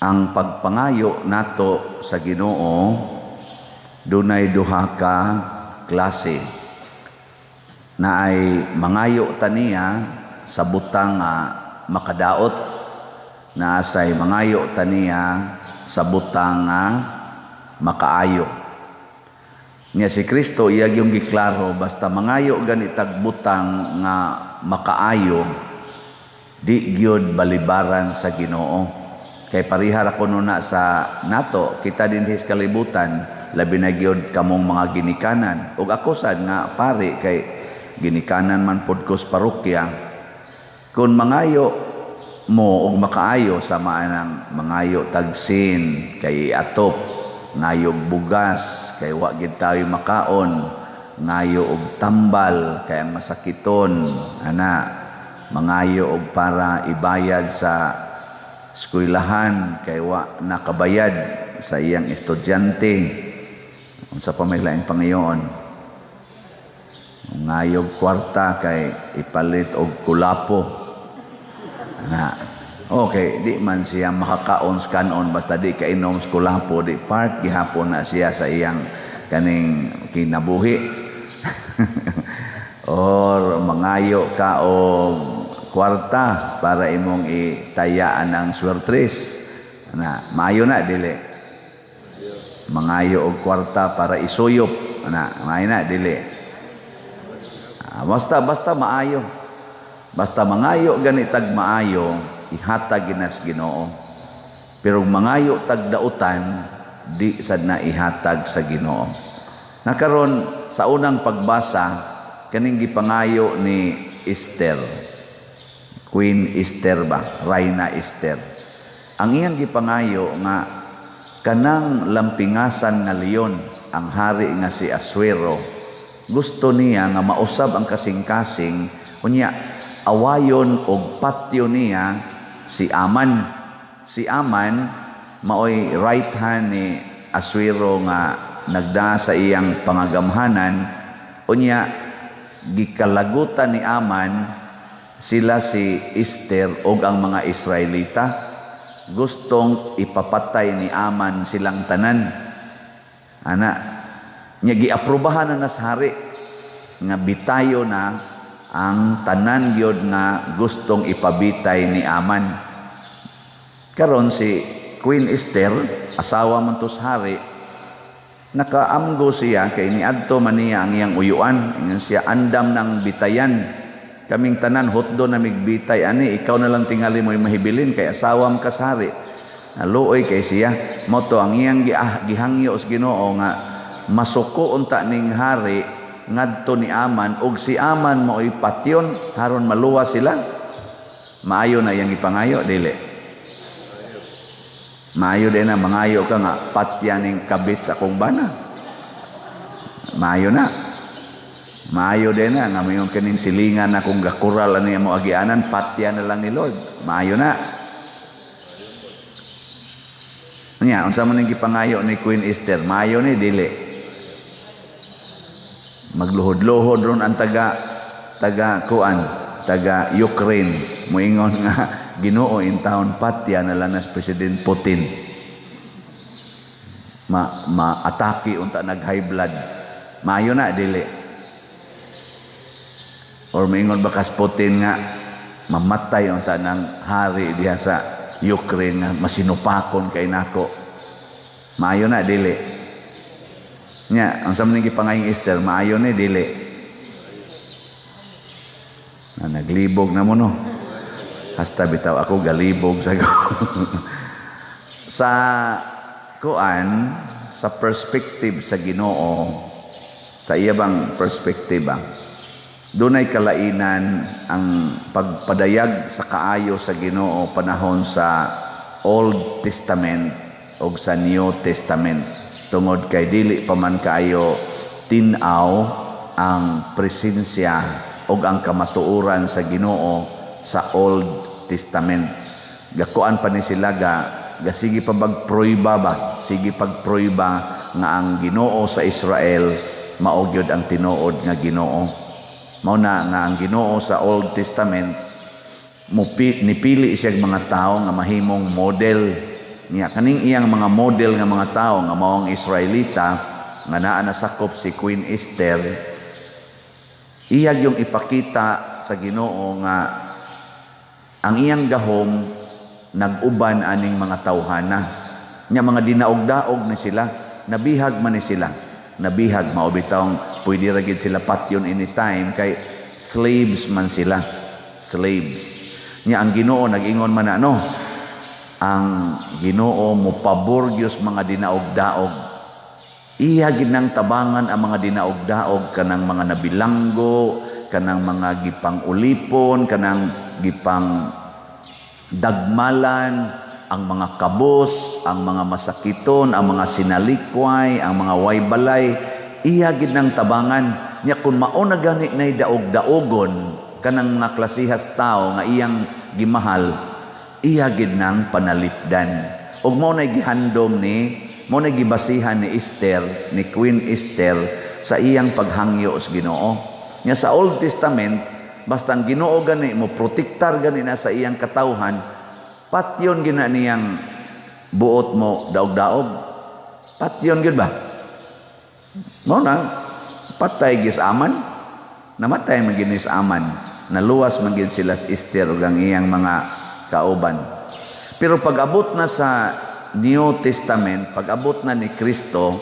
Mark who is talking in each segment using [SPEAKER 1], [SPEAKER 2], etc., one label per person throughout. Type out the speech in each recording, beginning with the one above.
[SPEAKER 1] Ang pagpangayo nato sa Ginoo, dunay duha ka klase. Naay mangayo ta niya sa butang nga makadaot, naasay mangayo ta niya sa butang nga makaayo. Nya si Kristo, iya gyung giklaro, basta mangayo gani tag butang nga makaayo, di gyud balibaran sa Ginoo. Kay pareha ra kuno na sa nato, kita dinhi sa kalibutan, labi na gyud kamong mga ginikanan ug ako sad nga pari, kay ginikanan man pod ko sa parokya. Kung mangayo mo og makaayo, sama nang mangayo tag sin kay atop, ngayog bugas kay wa gid tayo makaon, ngayo og tambal kay ang masakiton ana, mangayo og para ibayad sa eskwelahan kay wa nakabayad sa iyang estudyante, unsa pa may laing pangayoon, ngayog kwarta kay ipalit og kulapo na. Okay, di man siya makakaon sa kanon basta di kainom sa kulapo, di part gihapon na siya sa iyang kaning kinabuhi. Or mangayo ka og kwarta para imong itayaan ang swertres na, maayo na, dili? Mangayo og kwarta para isuyop na, maayo na, dili? Ah, basta basta maayo, basta mangayo gani tag maayo, ihatag ginas Ginoo. Pero mangayo tag dautan, di sad na ihatag sa Ginoo. Nakaron sa unang pagbasa, kaning gipangayo ni Esther, Queen Esther ba, Reyna Esther. Ang iyang gipangayo nga kanang lampingasan nga leon, ang hari nga si Asuero, gusto niya nga mausab ang kasing-kasing, unya awayon og patyo niya si Aman. Si Aman maoy right hand ni Asuero nga nagda sa iyang pangagamhanan. Unya gikalagutan ni Aman sila si Esther og ang mga Israelita. Gustong ipapatay ni Aman silang tanan ana. Nya giaprobahan na sa hari nga bitayo na ang tanan gyud nga gustong ipabitay ni Aman. Karon si Queen Esther, asawa man to sa hari, nakaamgo siya kay niadto man niya ang iyang uyuan. Ingon siya, "Andam ng bitayan. Kaming tanan hutdo na migbitay ani, ikaw na lang tingali mo'y mahibilin kay asawam ka sa hari." Naluoy kay siya. Mao to ang iyang gihangyo sa Ginoo nga masuko unta ning hari ngadto ni Aman ug si Aman mao'y patyon haron maluwas sila. Maayo na iyang ipangayo, dili? Maayo din na mangayo ka nga patya ning kabit sa akong bana? Maayo na? Maayo din na nga mayon kaning silingan akong gakural ani mo agianan, patya na lang ni Lord? Maayo na? Nya, unsa man ning gipangayo ni Queen Esther? Maayo ni, dili? Magluhod-luhod ron ang taga taga kuan, taga Ukraine. Moingon nga Ginoo in town, patya na lang nas President Putin. Ma maatake unta nag high blood. Maayo na, dili? Or moingon ba kas Putin nga mamatay unta ng hari diha sa Ukraine nga masinupakon kay nako? Maayo na, dili? Nya, ang sa man gipangayong Esther, maayo ni, dili? Na naglibog na mo, no? Hasta bitaw ako galibog sa sa kuan, sa perspective sa Ginoo, sa iya bang perspective ba? Dunay kalainan ang pagpadayag sa kaayo sa Ginoo panahon sa Old Testament o sa New Testament, tungod kay dili pa man kaayo tin-aw ang presensya ug ang kamatuoran sa Ginoo sa Old Testament. Gakuan pa ni sila ga gasige pa bagprueba ba, sige pagprueba nga ang Ginoo sa Israel mao gyud ang tinuod nga Ginoo. Mao na nga ang Ginoo sa Old Testament mupi, nipili siya mga tao nga mahimong model. Niya kaning iyang mga model nga mga tao nga mao ang Israelita nga naa nasakop si Queen Esther, iya yung ipakita sa Ginoo nga ang iyang gahom nag-uban aning mga tawhana. Nya mga dinaog-daog ni sila, nabihag man ni sila. Nabihag, mao bitawng pwede ra gid sila patyon anytime kay slaves man sila. Slaves. Nya ang Ginoo nag-ingon man ano, ang Ginoo mopabor gyud mga dinaog-daog. Iya gid nang tabangan ang mga dinaog-daog, kanang mga nabilanggo, kanang mga gipang ulipon, kanang gipang dagmalan, ang mga kabos, ang mga masakiton, ang mga sinalikway, ang mga waybalay, iya gid nang tabangan. Nya kun mao na gani nay daog-daogon kanang mga klasihas tao nga iyang gimahal, iya gid nang panalipdan. Ug mao nay gihandom ni, mao nay gibasihan ni Esther, ni Queen Esther sa iyang paghangyo sa Ginoo. Nya sa Old Testament, basta ang Ginoo gani mo protektar gani na sa iyang katawhan, patyon gina niyang buot mo daog-daog. Patyon gyud ba? Mao na patay gis Aman. Namatay man gid ni sa Aman. Naluwas man gid sila sa Esther ug ang iyang mga kauban. Pero pag-abot na sa New Testament, pag-abot na ni Kristo,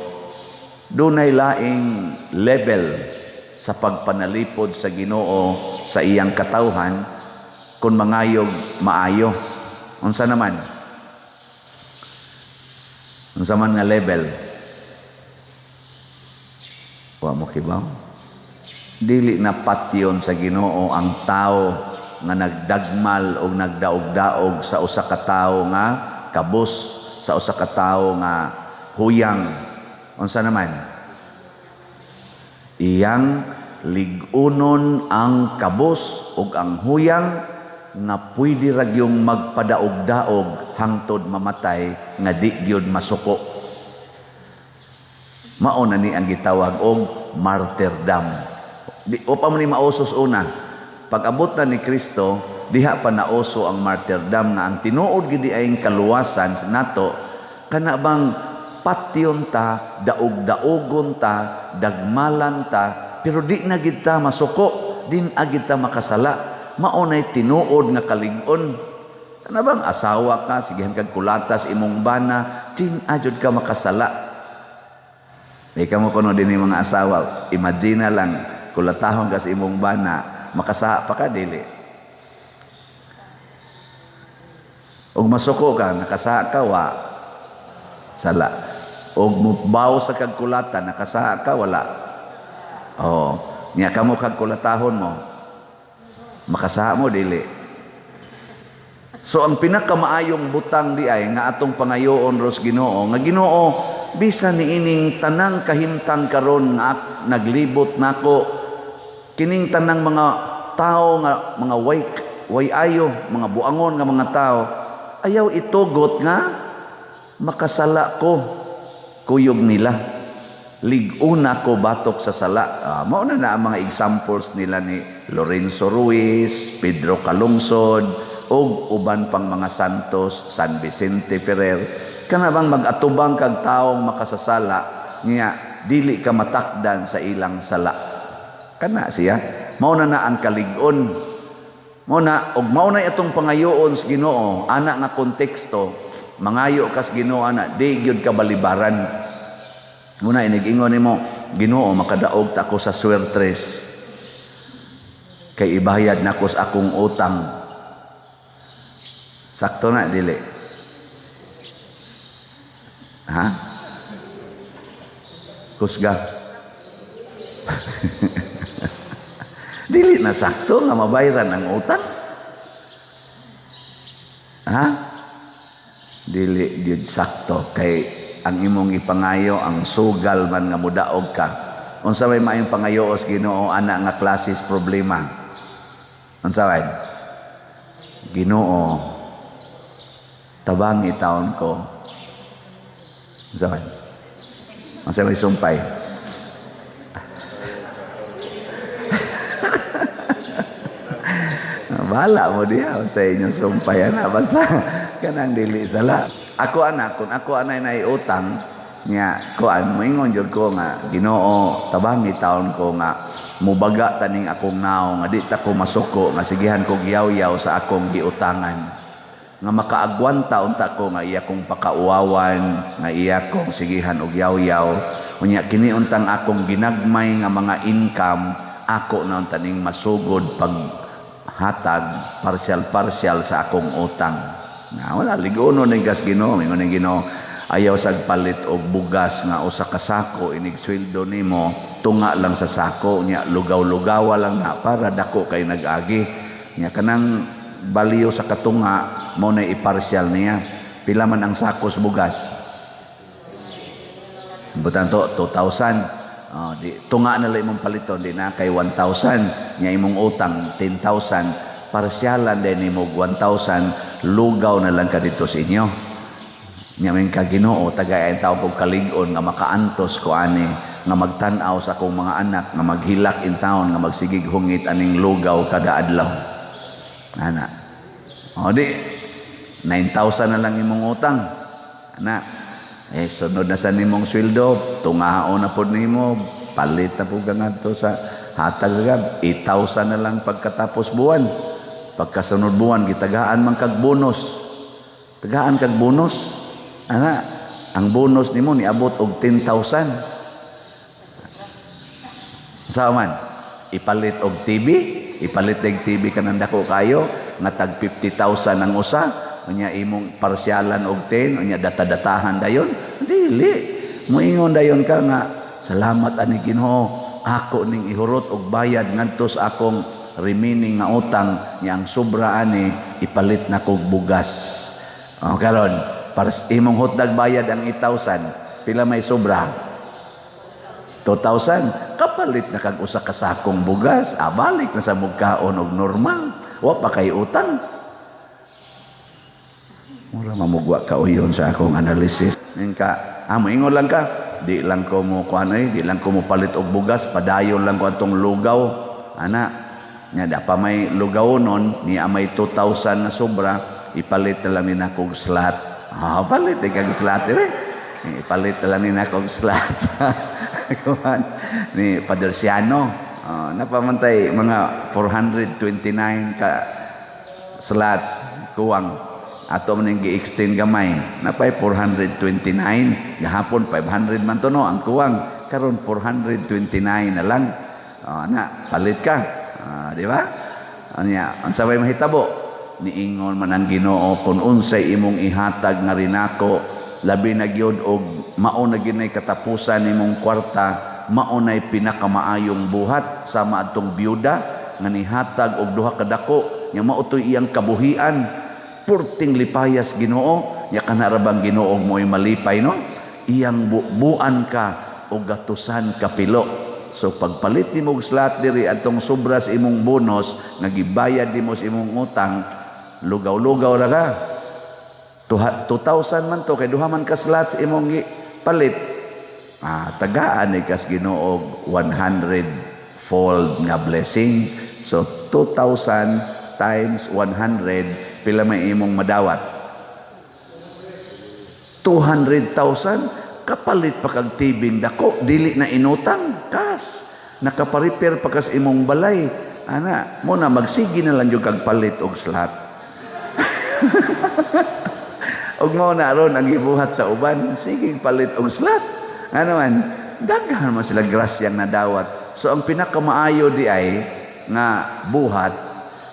[SPEAKER 1] dunay laing level sa pagpanalipod sa Ginoo sa iyang katawhan kung mangayog maayo. Unsa naman? Unsa man nga level? Wa mo kibaw? Dili na patyon sa Ginoo ang tao nga nagdagmal o nagdaog-daog sa usa ka tawo nga kabos, sa usa ka tawo nga huyang. Unsa naman? Iyang lig-unon ang kabos ug ang huyang nga pwede ra gyung magpadaog-daog hangtod mamatay nga di gyud masuko. Mao na ni ang gitawag og martyrdom. Di, o pa man ni mausos una. Pag-abot na ni Kristo, diha pa nauso ang martyrdom nga ang tinuod gid ay kaluwasan nato kana bang patyon ta, daog-daogon ta, dagmalan ta, pero di na gid ta masuko, di na gid ta makasala. Mao nay tinuod nga kalig-on. Kana bang asawa ka, sigihan kag kulatas imong bana, di na jud ka makasala. Di ka mo kuno dinhi mga asawa, imagine na lang kulatahon ka sa imong bana, makasaha pa ka dili. Og masuko ka, nakasaha ka wa sala. Og mubaw sa kag kulata, nakasaha ka wala. Oh, nya kamo kag kulatahon mo, makasaha mo dili. So ang pinakamaayong butang di ay nga atong pangayoon ros Ginoo, nga Ginoo bisan niining tanang kahimtang karon nga naglibot nako, kining tanang mga tao nga mga way ayo, mga buangon nga mga tao, ayaw itugot nga makasala ko kuyog nila. Lig-una ko batok sa sala. Mao na na ang mga examples nila ni Lorenzo Ruiz, Pedro Calungsod, ug uban pang mga santos, San Vicente Ferrer. Kana bang mag-atubang kag taong makasasala niya, dili ka matakdan sa ilang sala. Kana siya. Mao na na ang kalig-on. Mao na, ug mao na itong pangayoon sa Ginoo, ana nga konteksto, mangayo kas Ginoo ana, di gyud ka balibaran. Muna inig-ingon nimo, Ginoo makadaog ta ko sa swertres kay ibayad nako sa akong utang. Sakto na dili? Ha? Kusga. Dili na sakto nga mabayaran ang utang. Ha? Dili gyud sakto kay ang imong ipangayo ang sugal man nga mudaog ka. Unsa may maayong pangayo sa Ginoo ana nga klases problema? Unsa may? Ginoo, tabangi taon ko. Unsa may? Unsa may sumpay? Bahala mo diha sa inyong sumpay ana, basta kanang dili sala. Ako ana, kung ako anay nay utang nya kuan, moingon jud ko nga, "Ginoo, tabangi taon ko nga mubaga taning akong naong nga di ta ko masuko nga sigihan ko giyaw-yaw sa akong giutangan, nga makaagwanta unta ko nga iya kong pakauwawan, nga iya kong sigihan og yaw-yaw. Unya kini untang akong ginagmay nga mga income, ako na unta ning masugod pag hatag partial-partial sa akong utang." Na wala ligono ning kas Ginoo. Mingon ning Ginoo, "Ayaw sag palit og bugas nga usa ka sako. Inig sweldo nimo, tunga lang sa sako nya, lugaw-lugawa lang na para dako kay nag-agi nya. Kanang baliw sa katunga mo na i-partial niya." Pila man ang sako sa bugas? Butan to 2,000. Oh, di tunga na lang imong paliton, di na kay 1,000 nya. Imong utang 10,000, parsyalan din nimo 1,000, lugaw na lang ka dito sa inyo nya. Min ka, "Ginoo, tagay ang tao kog kalig-on nga makaantos ko ani, nga magtan-aw sa akong mga anak nga maghilak in town, nga magsigig hungit aning lugaw kada adlaw," ana. O di 9,000 na lang imong utang ana. Eh, sunod na sa nimong sweldo, tungaon na pod nimo, palit na pud ka ngadto sa hatag sa gab, 8,000 na lang pagkatapos buwan. Pagkasunod buwan, gitagaan man kag bonus. Tagaan kag bonus. Ana, ang bonus nimo niabot og 10,000. Sa man, ipalit og TV, ipalit og TV kanang dako kayo, nga tag 50,000 ang usa, unya imong parsyalan og 10, unya data-datahan dayon. Dili. Moingon dayon ka nga, "Salamat ani Ginoo, ako ning ihurot og bayad ngadto sa akong remaining nga utang nya, ang sobra ani ipalit na kog bugas." O karon, para imong hutdag bayad ang 8,000, pila may sobra? 2,000. Kapalit na kag usa ka sakong bugas, ah, balik na sa mugkaon og normal. Wa pa kay utang. Mura mamugwa ka uyon sa akong analysis. Ning ka, ah, moingon lang ka, "Di lang ko mo kuan ay, di lang ko mo palit og bugas, padayon lang ko atong lugaw." Ana, nya da pa may lugaw nun, niya may 2,000 na sobra, ipalit na lang ni nakog slot. Ah, palit eh kag slot eh. Ipalit na lang ni nakog slot kuan ni Father Siano. Oh, napamantay mga 429 ka slots kuwang ato man ning gi-extend gamay, napay 429. Gahapon 500 man to, no, ang kuwang. Karon 429 na lang. Oh, na palit ka. Ah, di ba? Anya unsa may mahitabo? Niingon man ang Ginoo, kung unsay imong ihatag nga rinako, labi na gyud og mao na gyud katapusan nimong kwarta, mao nay pinakamaayong buhat. Sama adtong byuda nga nihatag og duha ka dako nya, mao toy iyang kabuhian, purting lipayas Ginoo nya. Kana ra bang Ginoo mo'y malipay, no? Iyang bubuan ka og gatusan kapilo. So pagpalit nimo og slot diri, atong sobra sa imong bonus nga gibayad nimo sa imong utang, lugaw-lugaw ra ka. 2,000 man to kay duha man ka slots imong palit. Ah, tagaan ni kas Ginoo 100 fold nga blessing. So 2,000 times 100, pila may imong madawat? 200,000. Kapalit pa kag TV dako, dili na inutang, kas nakaparepair pa kas imong balay ana. Mo na magsige na lang jud kag palit og slot. Og mo na ron ang gibuhat sa uban, sige palit og slot. Ano man, daghan man sila grasyang nadawat. So ang pinakamaayo di ay nga buhat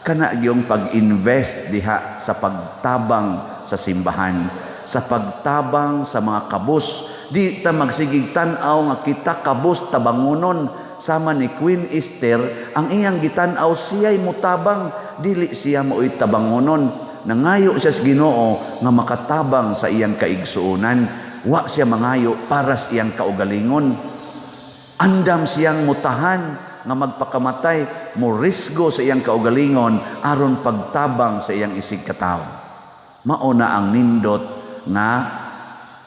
[SPEAKER 1] kana yung pag-invest diha sa pagtabang sa simbahan, sa pagtabang sa mga kabus. Di ta magsigig tan-aw nga kita kabus tabangunon. Sama ni Queen Esther, ang iyang gitan-aw siya'y mutabang, dili siya mo'y tabangunon. Nangayo siya sa Ginoo nga makatabang sa iyang kaigsuonan. Wa siya mangayo para sa iyang kaugalingon. Andam siyang mutahan nga magpakamatay, mo risgo sa iyang kaugalingon aron pagtabang sa iyang isig katawo. Mao na ang nindot nga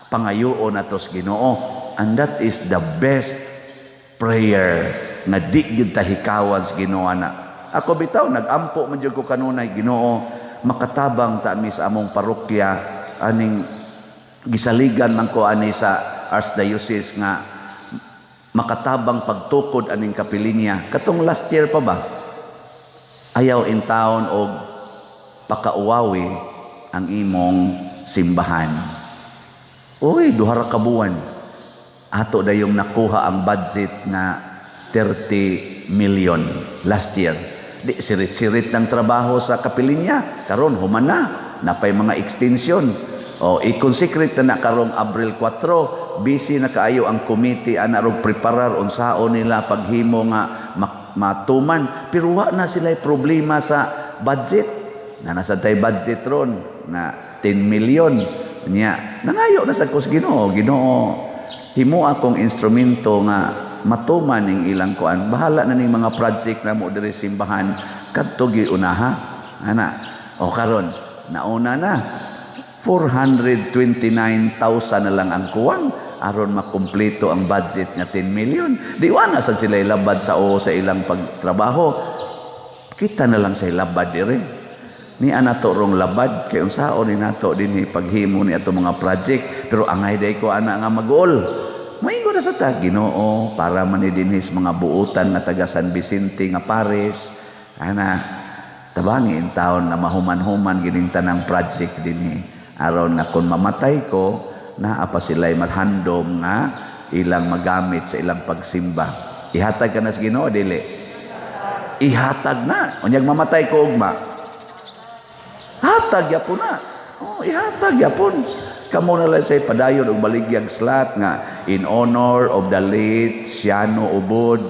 [SPEAKER 1] pangayoon nato sa Ginoo, and that is the best prayer nga di gyud ta hikawan sa Ginoo na. Ako bitaw nagampo man jud ko kanunay, "Ginoo, makatabang ta mi sa among parokya aning gisaligan man ko ani sa Archdiocese nga makatabang pagtukod aning kapilinya." Katong last year pa ba? Ayaw in town og pakauwawi ang imong simbahan. Uy, 2 ra ka buwan. Ato dayong nakuha ang budget na 30 million last year. Di sirit-sirit ng trabaho sa kapilinya. Karon human na, napay mga extension. O i-consecrate na na karong Abril 4. Busy na kaayo ang committee ana rog preparar unsaon nila paghimo nga matuman, pero wa na sila problema sa budget. Na nasa tay budget ron na 10 million niya. Nangayo na sa kus Ginoo, "Ginoo, himo akong instrumento nga matuman ning ilang kuan. Bahala na ning mga project na mo diri simbahan, kadto giunaha ana." O karon nauna na, 429,000 na lang ang kuwang aron makumpleto ang budget nga 10 million. Di wa na sad sila ilabad sa o sa ilang pagtrabaho. Kita na lang sa ilabad dire ni ana to rong labad kay unsaon ni nato dinhi paghimo ni ato mga project. Pero angay day ko ana nga mag-uol. Moingon na sa ta, "Ginoo, para man ni dinhi sa mga buutan nga taga San Vicente nga pares ana, tabangi in taon na mahuman-human gining tanang project dinhi, aron nga kung mamatay ko, naa pa sila'y maghandom nga ilang magamit sa ilang pagsimba." Ihatag ka na sa Ginoo, dili? Ihatag na. Unyag mamatay ko ugma, hatag yapon na. Oh, ihatag yapon. Kamo na lang say padayon og baligyag slot nga in honor of the late Siano Ubod.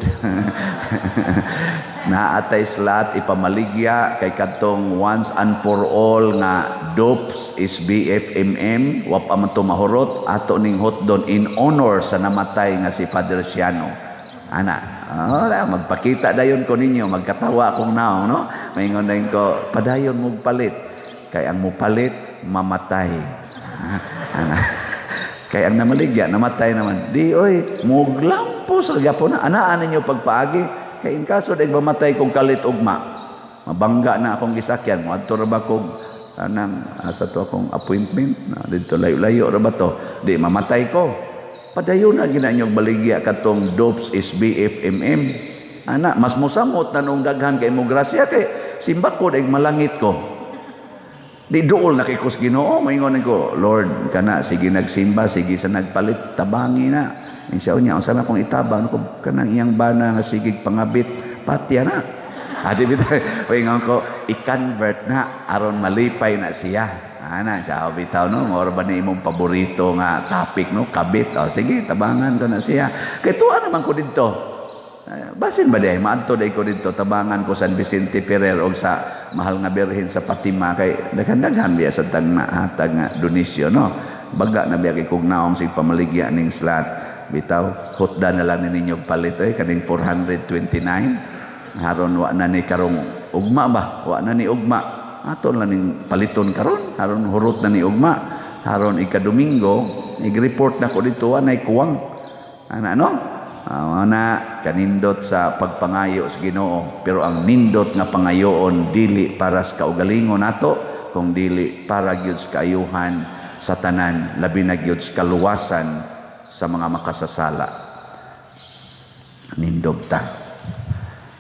[SPEAKER 1] Naatay slot ipamaligya kay kadtong once and for all nga DOPS is BFMM, wa pa man to mahurot, ato ning hotdon in honor sa namatay nga si Father Siano. Ana, oh, magpakita dayon ko ninyo, magkatawa akong naong, no? Maingon dayon ko, "Padayon mo palit. Kay ang mupalit, mamatay." Ana. Kay ang namaligya, namatay naman. Di, oy, muglampo sa gyapon na. Anaan ninyo pagpaagi. Kay in kaso dahil mamatay kong kalit ugma, mabangga na akong gisakyan. Muadto ra ba kog anang asa to akong appointment na dito, layo-layo ra ba to? Di mamatay ko. Padayon na gina inyo baligya katong DOPS is BFMM. Ana, mas mosamot na nung daghan kay mo grasya kay simba ko dahil malangit ko. Di duol na kay kus Ginoo, maingon ko, "Lord, kana sige nagsimba, sige sa nagpalit, tabangi na." Insa niya, unsa na kong itabang ko kanang iyang bana nga sige pangabit, patya na. Adi bitaw, ingon ko, i-convert na aron malipay na siya. Ana, sa bitaw no, mao ba ni imong paborito nga topic no, kabit. O sige, tabangan ko na siya. Kay tuwa naman ko didto. Basin ba day maadto day ko didto, tabangan ko San Vicente Ferrer og sa Mahal nga Birhen sa Fatima, kay daghan-daghan biya sa tag hatag nga donasyon no. Baga na biya kay kog naong sig pamaligya ning slot. Bitaw, hutda na lang ninyo palit oy kaning 429, haron wa na ni karong ugma ba, wa na ni ugma, ato lang ning paliton karon, haron hurot na ni ugma, haron ika-Domingo ig-report na ko dito, wa nay kuwang ana no. Na kanindot sa pagpangayo sa Ginoo, pero ang nindot nga pangayoon dili para sa kaugalingon nato, kung dili para gyud sa kaayuhan sa tanan, labi na gyud sa kaluwasan sa mga makasasala. Nindog ta.